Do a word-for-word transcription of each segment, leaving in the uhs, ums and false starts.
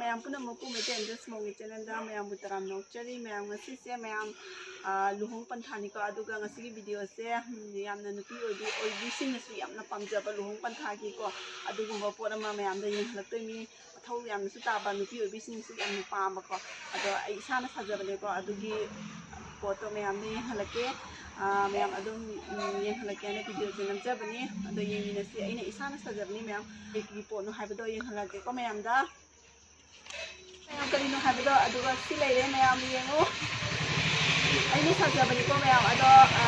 ꯃꯌꯥꯝ ꯄꯨꯝꯅꯃꯛꯄꯨ ꯃꯩꯇꯩ ꯑꯦꯟꯗ꯭ꯔꯦꯁ ꯃꯧꯒꯤ ꯆꯦꯅꯦꯜꯗ ꯃꯌꯥꯝꯕꯨ ꯇꯔꯥꯝꯅ ꯑꯣꯛꯆꯔꯤ꯫ ꯃꯌꯥꯝ, ꯉꯁꯤꯁꯦ ꯃꯌꯥꯝ, ꯑ, ꯂꯨꯍꯣꯡ ꯄꯟꯊꯥꯅꯤꯀꯣ꯫ ꯑꯗꯨꯒ ꯉꯁꯤꯒꯤ ꯚꯤꯗꯤꯑꯣꯁꯦ, ꯎꯝ, ꯌꯥꯝꯅ ꯅꯨꯄꯤ ꯑꯣꯏꯕꯤ, ꯑꯣꯏꯕꯤꯁꯤꯡꯅꯁꯨ ꯌꯥꯝꯅ ꯄꯥꯝꯖꯕ ꯂꯨꯍꯣꯡ ꯄꯟꯊꯥꯒꯤꯀꯣ, ꯑꯗꯨꯒꯨꯝꯕ ꯄꯣꯠ ꯑꯃ ꯃꯌꯥꯝꯗ ꯌꯦꯡꯍꯜꯂꯛꯇꯣꯏꯅꯤ꯫ ꯃꯊꯧ ꯌꯥꯝꯅꯁꯨ ꯇꯥꯕ, ꯅꯨꯄꯤ ꯑꯣꯏꯕꯤꯁꯤꯡꯅꯁꯨ ꯌꯥꯝꯅ ꯄꯥꯝꯕꯀꯣ꯫ ꯑꯗꯣ ꯑꯩ ꯏꯁꯥꯅ ꯁꯥꯖꯕꯅꯦꯀꯣ꯫ ꯑꯗꯨꯒꯤ ꯄꯣꯠꯇꯣ ꯃꯌꯥꯝꯗ ꯌꯦꯡꯍꯜꯂꯛꯀꯦ꯫ ꯑ, ꯃꯌꯥꯝ ꯑꯗꯨꯝ, ꯎꯝ, ꯌꯦꯡꯍꯜꯂꯛꯀꯦꯅ ꯚꯤꯗꯤꯑꯣꯁꯦ ꯅꯝꯖꯕꯅꯤ꯫ ꯑꯗꯣ ꯌꯦꯡꯃꯤꯟꯅꯁꯤ꯫ ꯑꯩꯅ ꯏꯁꯥꯅ ꯁꯥꯖꯕꯅꯤ ꯃꯌꯥꯝ꯫ ꯀꯔꯤ ꯀꯔꯤ ꯄꯣꯠꯅꯣ ꯍꯥꯏꯕꯗꯣ ꯌꯦꯡꯍꯜꯂꯛꯀꯦꯀꯣ ꯃꯌꯥꯝꯗ꯫ ꯃꯌꯥꯝ ꯀꯔꯤꯅꯣ ꯍꯥꯏꯕꯗꯣ, ꯑꯗꯨꯒ ꯁꯤ ꯂꯩꯔꯦ ꯃꯌꯥꯝ ꯌꯦꯡꯉꯨ꯫ ꯑꯩꯅ ꯁꯥꯖꯕꯅꯤꯀꯣ ꯃꯌꯥꯝ꯫ ꯑꯗꯣ, ꯑ,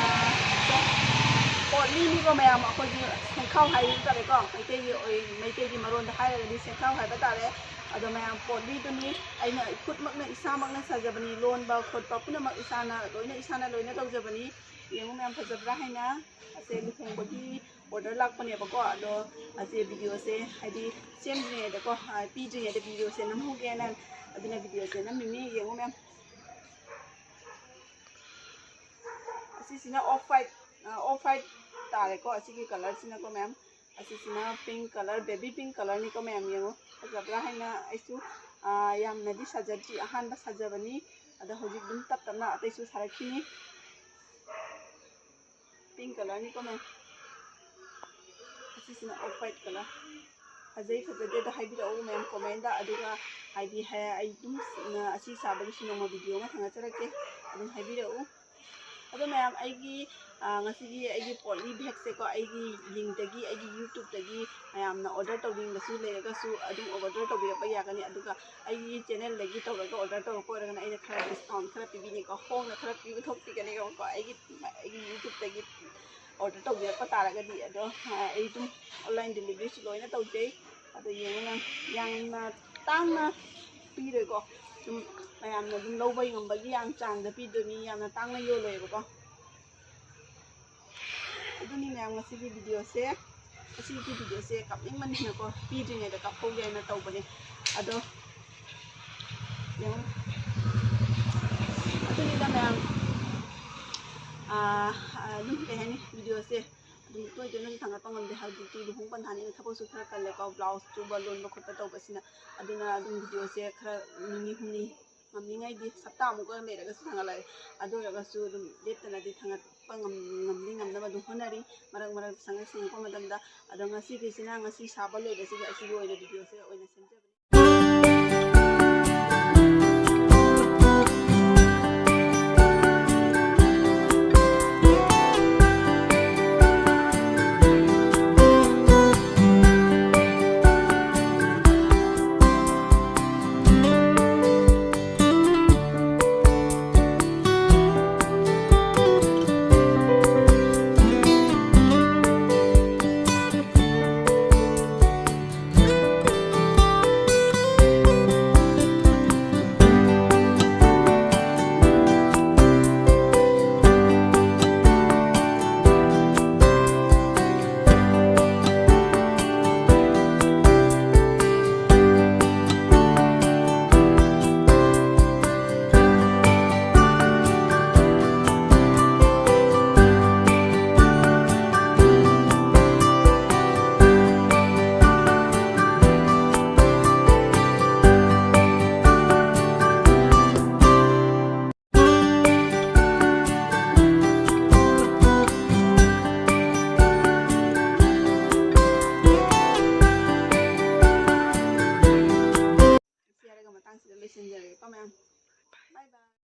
ꯄꯣꯠꯂꯤꯅꯤꯀꯣ ꯃꯌꯥꯝ꯫ ꯑꯩꯈꯣꯏꯒꯤ ꯁꯦꯡꯈꯥꯎ ꯍꯥꯏꯕ ꯇꯥꯔꯦꯀꯣ꯫ ꯃꯩꯇꯩꯒꯤ ꯑꯣꯏ-, ꯃꯩꯇꯩꯒꯤ ꯃꯔꯣꯟꯗ ꯍꯥꯏꯔꯒꯗꯤ ꯁꯦꯡꯈꯥꯎ ꯍꯥꯏꯕ ꯇꯥꯔꯦ꯫ ꯑꯗꯣ ꯃꯌꯥꯝ, ꯄꯣꯠꯂꯤꯗꯨꯅꯤ꯫ ꯑꯩꯅ ꯈꯨꯠꯃꯛꯅ, ꯏꯁꯥꯃꯛꯅ ꯁꯥꯖꯕꯅꯤ꯫ ꯂꯣꯟꯕ ꯈꯣꯠꯄ ꯄꯨꯝꯅꯃꯛ ꯏꯁꯥꯅ ꯂꯣꯏꯅ, ꯏꯁꯥꯅ ꯂꯣꯏꯅ ꯇꯧꯖꯕꯅꯤ꯫ ꯌꯦꯡꯉꯨ ꯃꯌꯥꯝ, ꯐꯖꯕ꯭ꯔꯥ ꯍꯥꯏꯅ꯫ ꯑꯁꯦ ꯂꯨꯍꯣꯡꯕꯒꯤ ꯑꯣꯔꯗꯔ ꯂꯥꯛꯄꯅꯦꯕꯀꯣ꯫ ꯑꯗꯣ ꯑꯁꯦ ꯚꯤꯗꯤꯑꯣꯁꯦ, ꯍꯥꯏꯗꯤ, ꯁꯦꯝꯗ꯭ꯔꯤꯉꯩꯗꯀꯣ, ꯑ, ꯄꯤꯗ꯭ꯔꯤꯉꯩꯗ ꯚꯤꯗꯤꯑꯣꯁꯦ ꯅꯝꯍꯧꯒꯦꯅ, ꯑꯗꯨꯅ ꯚꯤꯗꯤꯑꯣꯁꯦ ꯅꯝꯃꯤꯅꯤ꯫ ꯌꯦꯡꯉꯨ ꯃꯌꯥꯝ, ꯑꯁꯤꯁꯤꯅ ꯑꯣꯐ ꯋꯥꯏꯠ, ꯑ, ꯑꯣꯐ ꯋꯥꯏꯠ ꯇꯥꯔꯦꯀꯣ꯫ ꯑꯁꯤꯒꯤ ꯀꯂꯔꯁꯤꯅꯀꯣ ꯃꯌꯥꯝ꯫ ꯑꯁꯤꯁꯤꯅ ꯄꯤꯡ ꯀꯂꯔ, ꯕꯦꯕꯤ ꯄꯤꯡ ꯀꯂꯔꯅꯤꯀꯣ ꯃꯌꯥꯝ꯫ ꯌꯦꯡꯉꯨ, ꯐꯖꯕ꯭ꯔꯥ ꯍꯥꯏꯅ꯫ ꯑꯩꯁꯨ, ꯑ, ꯌꯥꯝꯅꯗꯤ ꯁꯥꯖꯗ꯭ꯔꯤ, ꯑꯍꯥꯟꯕ ꯁꯥꯖꯕꯅꯤ꯫ ꯑꯗꯣ ꯍꯧꯖꯤꯛ ꯑꯗꯨꯝ ꯇꯞ ꯇꯞꯅ ꯑꯇꯩꯁꯨ ꯁꯥꯔꯛꯈꯤꯅꯤ꯫ ꯄꯤꯡ ꯀꯂꯔꯅꯤꯀꯣ ꯃꯌꯥꯝ꯫ ꯑꯁꯤꯁꯤꯅ ꯑꯣꯐ ꯋꯥꯏꯠ ꯀꯂꯔ꯫ ꯐꯖꯩ ꯐꯖꯗꯦꯗꯣ ꯍꯥꯏꯕꯤꯔꯛꯎ ꯃꯌꯥꯝ ꯀꯣꯃꯦꯟꯗ꯫ ꯑꯗꯨꯒ ꯍꯥꯏꯗꯤ ꯍ-, ꯑꯩ ꯑꯗꯨꯝ, ꯑ, ꯑꯁꯤ ꯁꯥꯕꯒꯤꯁꯨ ꯅꯣꯡꯃ ꯚꯤꯗꯤꯑꯣ ꯑꯃ ꯊꯥꯒꯠꯆꯔꯛꯀꯦ꯫ ꯑꯗꯨꯝ ꯍꯥꯏꯕꯤꯔꯛꯎ꯫ ꯑꯗꯣ ꯃꯌꯥꯝ, ꯑꯩꯒꯤ, ꯑ, ꯉꯁꯤꯒꯤ ꯑꯩꯒꯤ ꯄꯣꯠꯂꯤ ꯕꯦꯒꯁꯦꯀꯣ, ꯑꯩꯒꯤ ꯂꯤꯡꯗꯒꯤ, ꯑꯩꯒꯤ ꯌꯨꯇ꯭ꯌꯨꯕꯇꯒꯤ ꯃꯌꯥꯝꯅ ꯑꯣꯔꯗꯔ ꯇꯧꯅꯤꯡꯕꯁꯨ ꯂꯩꯔꯒꯁꯨ ꯑꯗꯨꯝ ꯑꯣꯔꯗꯔ ꯇꯧꯕꯤꯔꯛꯄ ꯌꯥꯒꯅꯤ꯫ ꯑꯗꯨꯒ ꯑꯩꯒꯤ ꯆꯦꯅꯦꯜꯗꯒꯤ ꯇꯧꯔꯒ ꯑꯣꯔꯗꯔ ꯇꯧꯔꯛꯄ ꯑꯣꯏꯔꯒꯅ ꯑꯩꯅ ꯈꯔ ꯗꯤꯁꯀꯥꯎꯟ ꯈꯔ ꯄꯤꯕꯤꯅꯤꯀꯣ꯫ ꯍꯣꯡꯅ ꯈꯔ ꯄꯤꯕ ꯊꯣꯛꯄꯤꯒꯅꯤꯀꯣ꯫ ꯑꯩꯒꯤ, ꯑꯩꯒꯤ ꯌꯨꯇ꯭ꯌꯨꯕꯇꯒꯤ ꯑꯣꯔꯗꯔ ꯇꯧꯕꯤꯔꯛꯄ ꯇꯥꯔꯒꯗꯤ꯫ ꯑꯗꯣ, ꯑ, ꯑꯩ ꯑꯗꯨꯝ ꯑꯣꯟꯂꯥꯏꯟ ꯗꯦꯂꯤꯚꯔꯤꯁꯨ ꯂꯣꯏꯅ ꯇꯧꯖꯩ꯫ ꯑꯗꯣ ꯌꯦꯡꯉꯨ ꯃꯌꯥꯝ, ꯌꯥꯝꯅ ꯇꯥꯡꯅ ꯄꯤꯔꯣꯏꯀꯣ꯫ ꯑꯗꯨꯝ ꯃꯌꯥꯝꯅ ꯑꯗꯨꯝ ꯂꯧꯕ ꯉꯝꯕꯒꯤ ꯌꯥꯝ ꯆꯥꯡꯗ ꯄꯤꯗꯣꯏꯅꯤ, ꯌꯥꯝꯅ ꯇꯥꯡꯅ ꯌꯣꯜꯂꯣꯏꯕꯀꯣ꯫ ꯑꯗꯨꯅꯤ ꯃꯌꯥꯝ, ꯉꯁꯤꯒꯤ ꯚꯤꯗꯤꯑꯣꯁꯦ, ꯉꯁꯤꯒꯤ ꯚꯤꯗꯤꯑꯣꯁꯦ ꯀꯥꯞꯅꯤꯡꯃꯟꯗꯅꯀꯣ, ꯄꯤꯗ꯭ꯔꯤꯉꯩꯗ ꯀꯥꯞꯍꯧꯒꯦ ꯍꯥꯏꯅ ꯇꯧꯕꯅꯦ꯫ ꯑꯗꯣ ꯌꯦꯡꯉꯨ, ꯑꯗꯨꯅꯤꯗ ꯃꯌꯥꯝ, ꯑꯥ, ꯑꯗꯨꯝ ꯀꯩ ꯍꯥꯏꯅꯤ, ꯚꯤꯗꯤꯑꯣꯁꯦ ꯑꯗꯨꯝ ꯇꯣꯏ ꯇꯣꯏꯅꯁꯨ ꯊꯥꯡꯒꯠꯄ ꯉꯝꯗꯦ, ꯍꯧꯖꯤꯛꯇꯤ ꯂꯨꯍꯣꯡ ꯄꯟꯊꯥꯅꯤꯅ ꯊꯕꯛꯁꯨ ꯈꯔ ꯀꯜꯂꯦꯀꯣ, ꯕ꯭ꯂꯥꯎꯁ ꯇꯨꯕ ꯂꯣꯟꯕ ꯈꯣꯠꯄ ꯇꯧꯕꯁꯤꯅ꯫ ꯑꯗꯨꯅ ꯑꯗꯨꯝ ꯚꯤꯗꯤꯑꯣꯁꯦ ꯈꯔ ꯅꯤꯅꯤ ꯍꯨꯝꯅꯤ, ꯉꯝꯅꯤꯡꯉꯥꯏꯗꯤ ꯍꯞꯇꯥꯃꯨꯛꯀ ꯂꯩꯔꯒꯁꯨ ꯊꯥꯡꯒꯠꯂꯛꯑꯦ꯫ ꯑꯗꯨ ꯑꯣꯏꯔꯒꯁꯨ ꯑꯗꯨꯝ ꯂꯦꯞꯇꯅꯗꯤ ꯊꯥꯡꯒꯠꯄ ꯉꯝ-, ꯉꯝꯗꯤ ꯉꯝꯅꯕ ꯑꯗꯨꯝ ꯍꯣꯠꯅꯔꯤ꯫ ꯃꯔꯛ ꯃꯔꯛ ꯁꯪꯉ ꯁꯪꯉꯛꯄ ꯃꯇꯝꯗ꯫ ꯑꯗꯣ ꯉꯁꯤꯒꯤꯁꯤꯅ, ꯉꯁꯤ ꯁꯥꯕ ꯂꯣꯏꯕꯁꯤꯒ ꯑꯁꯤꯒꯤ ꯑꯣꯏꯅ ꯚꯤꯗꯤꯑꯣꯁꯦ ꯑꯣꯏꯅ ꯁꯦꯝꯖꯕꯅꯤ꯫ ꯁꯤ ꯍꯥꯏꯔꯒ ꯃꯇꯥꯡꯁꯤꯗ ꯂꯣꯏꯁꯤꯟꯖꯔꯒꯦꯀꯣ ꯃꯌꯥꯝ꯫ ꯕꯥꯏ ꯕꯥꯏ꯫